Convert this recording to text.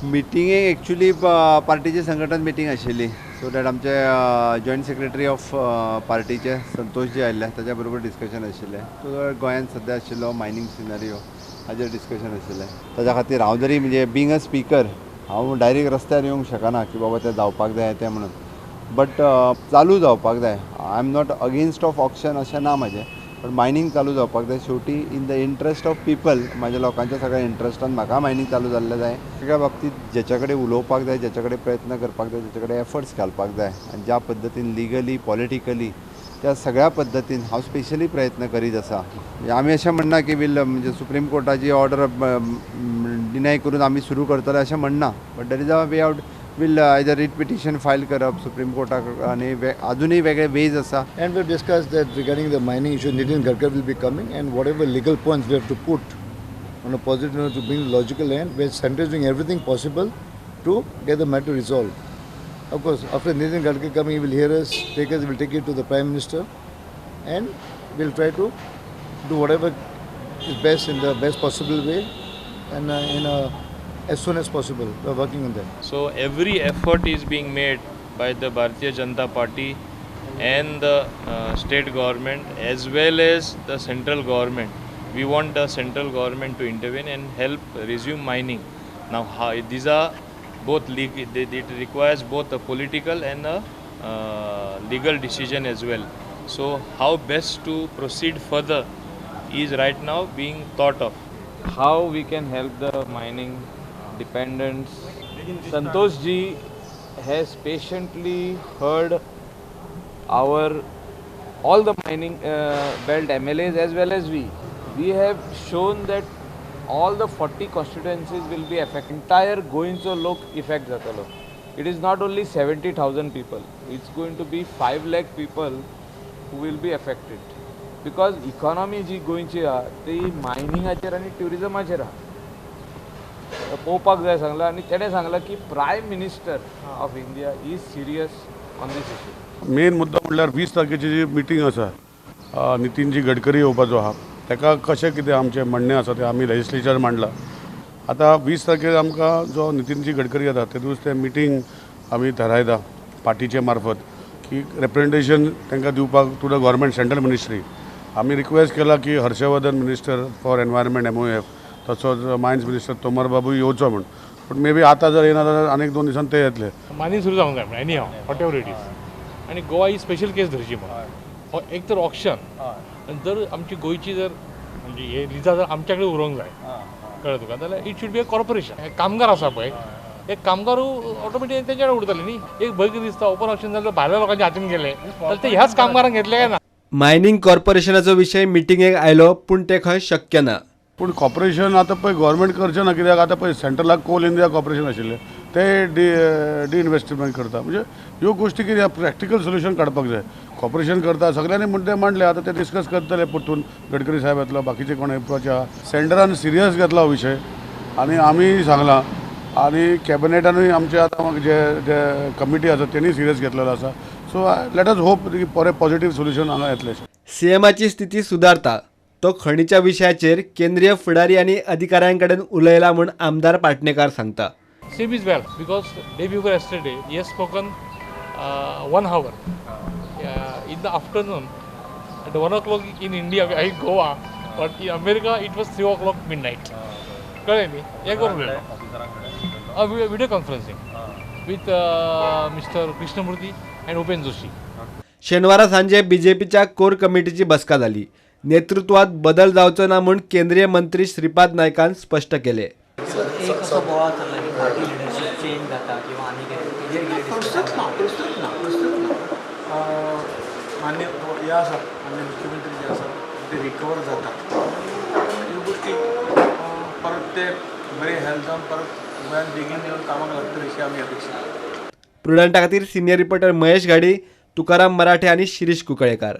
मिटिंगेक actually पार्टीची संघटन meeting आशिल्ली, सो that आमचे जॉयंट सेक्रेटरी ऑफ पार्टीचे संतोष जी आयिल्ले, ताच्या बरोबर डिस्कशन आशिल्लें. सो गोंयांत सद्या आशिल्लो मायनींग सिनारियो हाजेर डिस्कशन आशिल्लें. ताच्या खातीर हांव जरी म्हणजे बींग अ स्पीकर हांव डायरेक्ट रस्त्यार येवंक शकना की बाबा तें जावपाक जाय तें म्हणून, बट चालू जावपाक जाय. I am not against of auction अशें ना म्हाजें, पण मायनींग चालू जावपाक जाय. शेवटी in the interest of people, म्हाज्या लोकांच्या सगळ्या इंट्रस्टान म्हाका मायनींग चालू जाल्लें जाय. सगळ्या बाबतींत ज्याच्या कडेन उलोवपाक जाय, ज्याच्या कडेन प्रयत्न करपाक जाय, ज्याच्या कडेन एफर्ट्स घालपाक जाय आनी ज्या पद्दतीन लिगली पॉलिटिकली त्या सगळ्या पद्दतीन हांव स्पेशली प्रयत्न करीत आसा. म्हणजे आमी अशें म्हणना की वील म्हणजे सुप्रीम कोर्टाची ऑर्डर डिनाय करून आमी सुरू करतले अशें म्हणना, but there is a way out. We'll either writ petition file करप सुप्रीम कोर्टाक आनी अजुनूय वेगळे वेज आसा. And we discussed that regarding the mining issue, Nitin Gadkari will be coming and whatever legal points we have to put on a positive note to bring logical end, where center is doing everything possible to get the matter resolved. Of course, after Nitin Gadkari coming, he will hear us, take us, will take it to the Prime Minister, and we'll try to do whatever is best in the best possible way and as soon as possible. We are working on that. So every effort is being made by the Bharatiya Janata Party and the state government as well as the central government. We want the central government to intervene and help resume mining. Now, how, these are both legal, it requires both a political and a legal decision as well. So how best to proceed further is right now being thought of. How we can help the mining dependents. Santosh ji has patiently heard our all the mining belt MLAs as well as we. We have shown that all the 40 constituencies will be affected. Entire गोंयचो लोक effect जातलो. It is not only 70,000 people. It's going to be 5 lakh people who will be affected. Because economy जी गोंयची आहा ती मायनिंगाचेर आनी ट्युरिजमाचेर आहा. पळोवपाक जाय सांगलां आनी तेणें सांगलां की Prime Minister of India is serious on this issue. Main मुद्दो म्हणल्यार 20 तारखेची जी मिटींग आसा, नितीनजी गडकरी येवपाचो आहा, ताका कशें कितें आमचें म्हणणें आसा तें आमी लेजिस्लेचर मांडलां. आतां 20 तारखेर आमकां जो नितीनजी गडकरी येता ते दीस तें मिटींग आमी थारायता पार्टीचे मार्फत की रेप्रेजेंटेशन तांकां दिवपाक to the government central ministry. आमी रिक्वेस्ट केला की Harshvardhan minister for environment MOF तसोच मायन्स मिनिस्टर तोमर बाबू येवचो म्हूण, पूण मे बी आतां जर येना जाल्यार आनीक 2 दिसान ते येतले. मायनींग सुरू जावंक जाय any how what ever it is. आनी गोवा ही स्पेशल केस धरची म्हणून एक तर ऑक्शन आनी जर आमची गोंयची जर म्हणजे हे लिजा जर आमच्या कडेन उरोंक जाय कळ्ळें तुका, जाल्यार it should be a corporation. कामगार आसा पळय, एक कामगार ऑटोमॅटीक तेंच्या कडेन उरतले न्ही. एक भंय कितें दिसता ओपन ऑक्शन जाल्यार भायल्या लोकांच्या हातीन गेले जाल्यार ते ह्याच कामगारांक घेतले काय ना. मायनींग कॉर्पोरेशनाचो विशय मिटिंगेक आयलो पूण ते खंय शक्य ना. पूण कॉर्पोरेशन आतां पळय गव्हर्मेंट करचें ना, कित्याक आतां पळय सेंट्रलाक कोल इंडिया कॉर्पोरेशन आशिल्लें ते डिइन्वेस्टमेंट करता. म्हणजे ह्यो गोश्टी कितें प्रॅक्टिकल सोल्युशन काडपाक जाय. कॉर्पोरेशन करता सगळ्यांनी मुद्दे मांडले, आतां ते डिस्कस करतले परतून गडकरी साहेब येतलो, बाकीचे कोण येवपाचे आहा. सेंटरान सिरियस घेतला हो विशय आनी आमी सांगलां आनी कॅबिनेटानूय आमचे आतां जे जे कमिटी आसा तेणी सिरियस घेतलेलो आसा. सो let us hope की बरें पॉझिटीव सोल्युशन हांगा येतलें. सीएमाची स्थिती सुदारता, तो खणीच्या विशयाचेर केंद्रीय फुडारी आनी अधिकाऱ्यांकडेन उलयला म्हूण आमदार पाटणेकार सांगता. Same is well because day before yesterday he has spoken 1 hour in the afternoon at 1 o'clock in India, I Goa, but in America it was 3 o'clock midnight. कळ्ळें न्ही, एक वर उलयलो video conferencing with mister Krishnamurthy and Upen Joshi. शेनवारा सांजे बीजेपीच्या कोर कमिटीची बसका जाली. नेतृत्वात बदल जावचो ना म्हूण केंद्रीय मंत्री श्रीपाद नायकान स्पश्ट केले. मान्य हे आसा, मान्य मुख्यमंत्री जे आसा ते रिकवर जाता, ह्यो गोश्टी परत ते बरे हेल्थ जावन परत गोंयांत बेगीन येवन कामाक लागतले अशी आमी अपेक्षा. प्रुडंटा खातीर सिनियर रिपोर्टर महेश घाडी, तुकाराम मराठे आनी शिरीष कुंकळेकार.